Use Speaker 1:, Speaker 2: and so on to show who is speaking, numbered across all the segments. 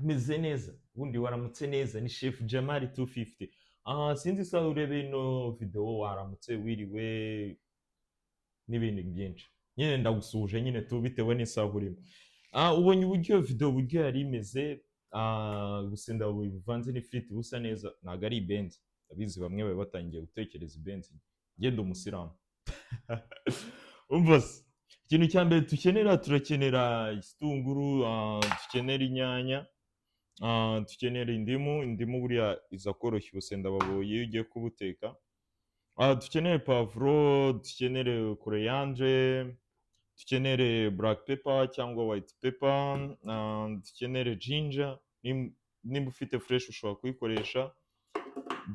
Speaker 1: Meze neza, ubundi waramutse neza. Ni Chef Jamali 250. Aha sinzi isaha urebe ino video, waramutse, wiriwe n'ibindi byinshi. Nyine ndagusuhuje nyine tu bitewe n'isaha urimo. Ubonye uburyo iyo video uburyo yari imeze, ubusenda buvanze n'ifiriti busa neza. Ntabwo ari ibenzi, ndabizi bamwe bari batangiye gutekereza ibenzi. Ngenda umusilamu. Umva se, ikintu cya mbere dukenera, turakenera igitunguru, dukenera inyanya, dukenera indimu. Indimu buriya iza koroshya ubusenda baboye iyo ugiye kubuteka. Dukenere pavuro, dukenere coriandre, dukenere black pepper cyangwa white pepper, dukenere ginger. Nimba ufite fresh ushobora kuyikoresha.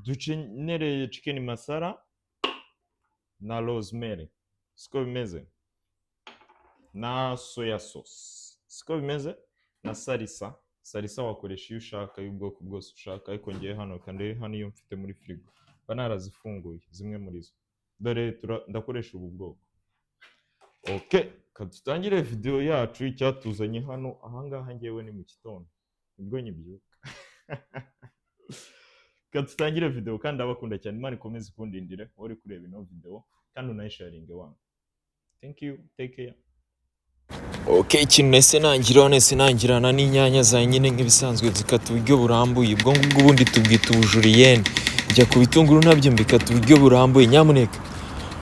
Speaker 1: Dukenere chicken masala na rosemary, siko bimeze, na soya sauce, siko bimeze, na salsa. Salsa wakoresha iyo ushaka, y'ubwoko bwose ushaka, ariko ngewe hano kandi hano iyo mfite muri firigo mba narazifunguye zimwe muri zo. Dore ndakoresha ubu bwoko. Okay, ka dutangire video yacu. Icyatuzanye hano ahangaha, ngewe ni mu gitondo nibwo nkibyuka. Ka dutangire video. Kandi ndabakunda cyane, Imana ikomeze ikundindire wowe uri kureba ino video, kandi unayisharinge wangu. Thank you, take care.
Speaker 2: Ok, ikintu nahise nangiraho, nahise nangirana n'inyanya za nyine nk'ibisanzwe, zikata uburyo burambuye. Ubwo ngubwo ubundi tubwita ubujulienne. Njya ku bitunguru, nabyo mbikata uburyo burambuye. Nyamuneka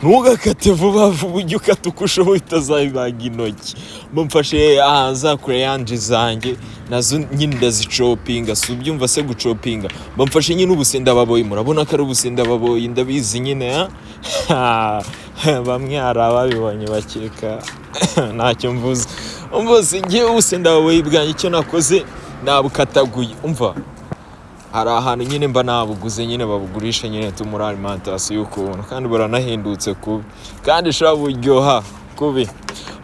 Speaker 2: ntugakate vuba vuba, ujye ukata uko ushoboye utazabibaga intoki. Mumfashe za coriandre zanjye nazo nyine ndazicopinga. Si ubyumva se gucopinga? Bamfashe nyine ubusenda baboyi. Murabona ko ari ubusenda baboyi, ndabizi nyine ha? Bamwe hari ababibonye bakeka ntacyo mvuze. Umva se, ngewe ubusenda baboyi bwanjye icyo nakoze nabukataguye. Umva, hari ahantu nyine mba nabuguze nyine, babugurisha nyine tu muri alimentation y'ukuntu, kandi buranahendutse kubi, kandi ushobora buryoha kubi.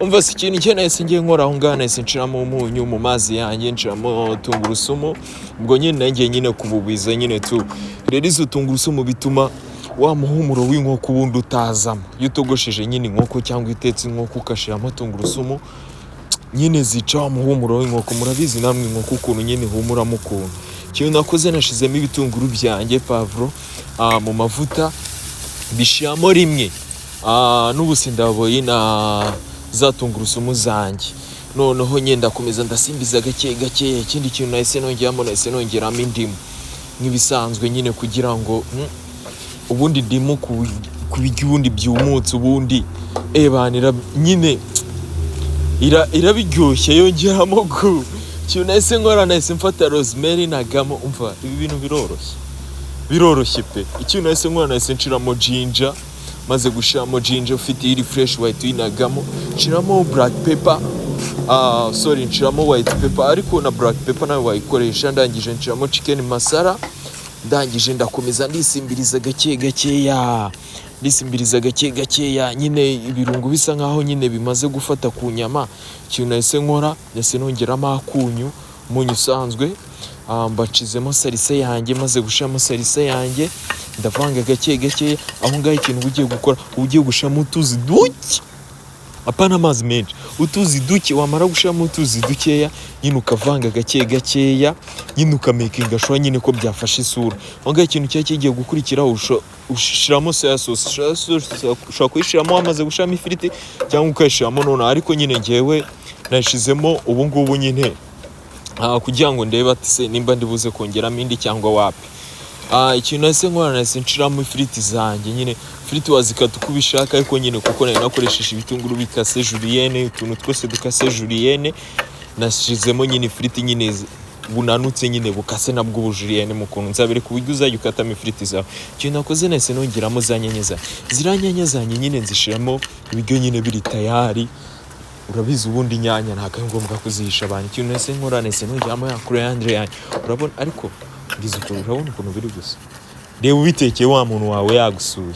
Speaker 2: Umva se, ikintu icyo nahise ngiye nkora aho ngaho, nahise nshiramo umunyu mu mazi yanjye, nshiramo tungurusumu. Ubwo nyine nagiye nyine kububiza nyine tu. Rero izo tungurusumu bituma wa muhumuro w'inkoko ubundi utazamo. Iyo utogosheje nyine inkoko cyangwa utetse inkoko ukashiramo tungurusumu, nyine zica wa muhumuro w'inkoko. Murabizi namwe inkoko ukuntu nyine ihumuramo ukuntu. Ikintu nakoze, nashizemo ibitunguru byanjye, pavuro, mu mavuta, bishiramo rimwe n'ubusindaboyi na za tungurusumu zanjye. Noneho nyine ndakomeza ndasimbiza gake gake. Ikindi kintu nahise nongeramo, nahise nongeramo indimu nk'ibisanzwe nyine, kugira ngo ubundi indimu ku biryo ubundi byumutse, ubundi ebanira nyine irabiryoshye, yongeramo gu. Ikintu nahise nkora, nahise mfata rosemary nagamo. Umva, ibi bintu biroroshye, biroroshye pe. Ikintu nahise nkora, nahise nshiramo ginger. Maze gushiramo ginger, ufite iri fresh wahita uyinagamo. Nshiramo black pepper, sorry, nshiramo white pepper, ariko na black pepper nawe wayikoresha. Ndangije nshiramo chicken masala. Ndangije ndakomeza ndisimbiriza gake gakeya, ndisimbiriza gake gakeya. Nyine ibirungo bisa nkaho nyine bimaze gufata ku nyama, ikintu nahise nkora, nahise nongeramo akunyu, umunyu usanzwe. Mbacizemo salsa yanjye. Maze gushiramo salsa yanjye, ndavanga gake gake. Aho ngaho ikintu uba ugiye gukora, uba ugiye gushiramo utuzi duke, apana amazi menshi, utuzi duke. Wamara gushiramo utuzi dukeya nyine, ukavanga gake gakeya nyine, ukamakinga sure nyine ko byafashe isura. Aho ngaho ikintu cyari kigiye gukurikiraho, ushiramo soya sauce. Soya sauce ushobora kuyishiramo wamaze gushiramo ifiriti cyangwa ukayishiramo nonaha, ariko nyine ngewe nayishizemo ubu ngubu nyine kugira ngo ndebe ati se nimba ndibuze kongeramo indi cyangwa wapi. Ikintu nahise nkora, nahise nshiramo ifiriti zanjye nyine. Ifiriti wazikata uko ubishaka, ariko nyine kuko nari nakoresheje ibitunguru bikase julienne, utuntu twose dukase julienne, nashizemo nyine ifiriti nyine bunanutse nyine, bukase nabwo ubujulienne. Mu kuntu nzabereka uburyo uzajya ukatamo ifiriti zawe. Ikintu nakoze, nahise nongeramo za nyanya zanjye. Ziriya nyanya zanjye nyine nzishiramo ibiryo nyine biri tayari. Urabizi ubundi inyanya ntabwo ari ngombwa kuzihisha abantu. Ikintu nahise nkora, nahise nongeramo ya coriandre yanjye. Urabona, ariko ngize ukuntu, urabona ukuntu biri gusa. Reba ubitekeye wa muntu wawe yagusuye,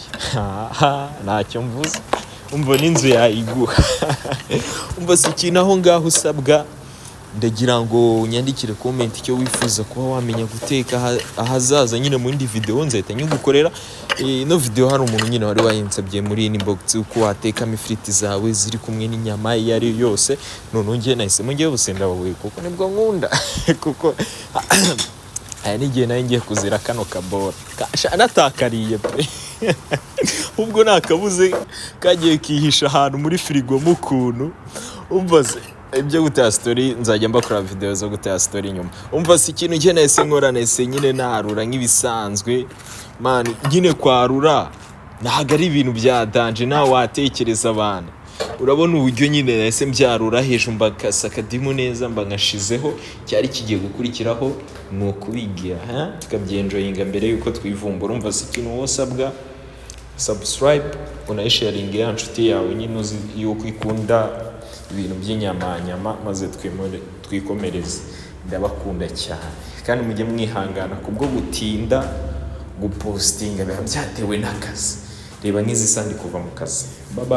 Speaker 2: ntacyo mvuze. Umva, n'inzu yayiguha. Umva si ikintu aho ngaho usabwa. Ndagira ngo unyandikire comment icyo wifuza kuba wamenya guteka ahazaza nyine mu yindi video nzahita nyigukorera. Ino video hari umuntu nyine wari wayinsabye muri inbox, uko watekamo ifiriti zawe ziri kumwe n'inyama iyo ari yo yose. None njye nahisemo ngewe ubusenda bubi, kuko nibwo nkunda, kuko aya n'igihe nawe ngiye kuzira kano kabora. Natakariye pe, ubwo nakabuze kagiye kihisha ahantu muri firigo mu kuntu. Umva se, ibyo gutera story, nzajya mbakora video zo gutera story nyuma. Umva se, ikintu njye nahise nkora, nahise nyine narura nk'ibisanzwe. Man, nyine kwarura ntabwo ari ibintu bya danger, nawe watekereza abantu. Urabona uburyo nyine nahise mbyarura hejuru, mbakasa akadimu neza, mba nkashizeho. Cyari kigiye gukurikiraho ni ukubigira, ha? Tukabyenjoyinga mbere yuko twivumbura. Umva se, ikintu wowe usabwa, subscribe, unayisharinga ya nshuti yawe nyine uzi yuko ikunda ibintu by'inyamanyama, maze twikomereze. Ndabakunda cyane, kandi mujye mwihangana kubwo gutinda gupostinga, biba byatewe n'akazi. Reba nk'izi sandi kuva mu kazi. Bye bye.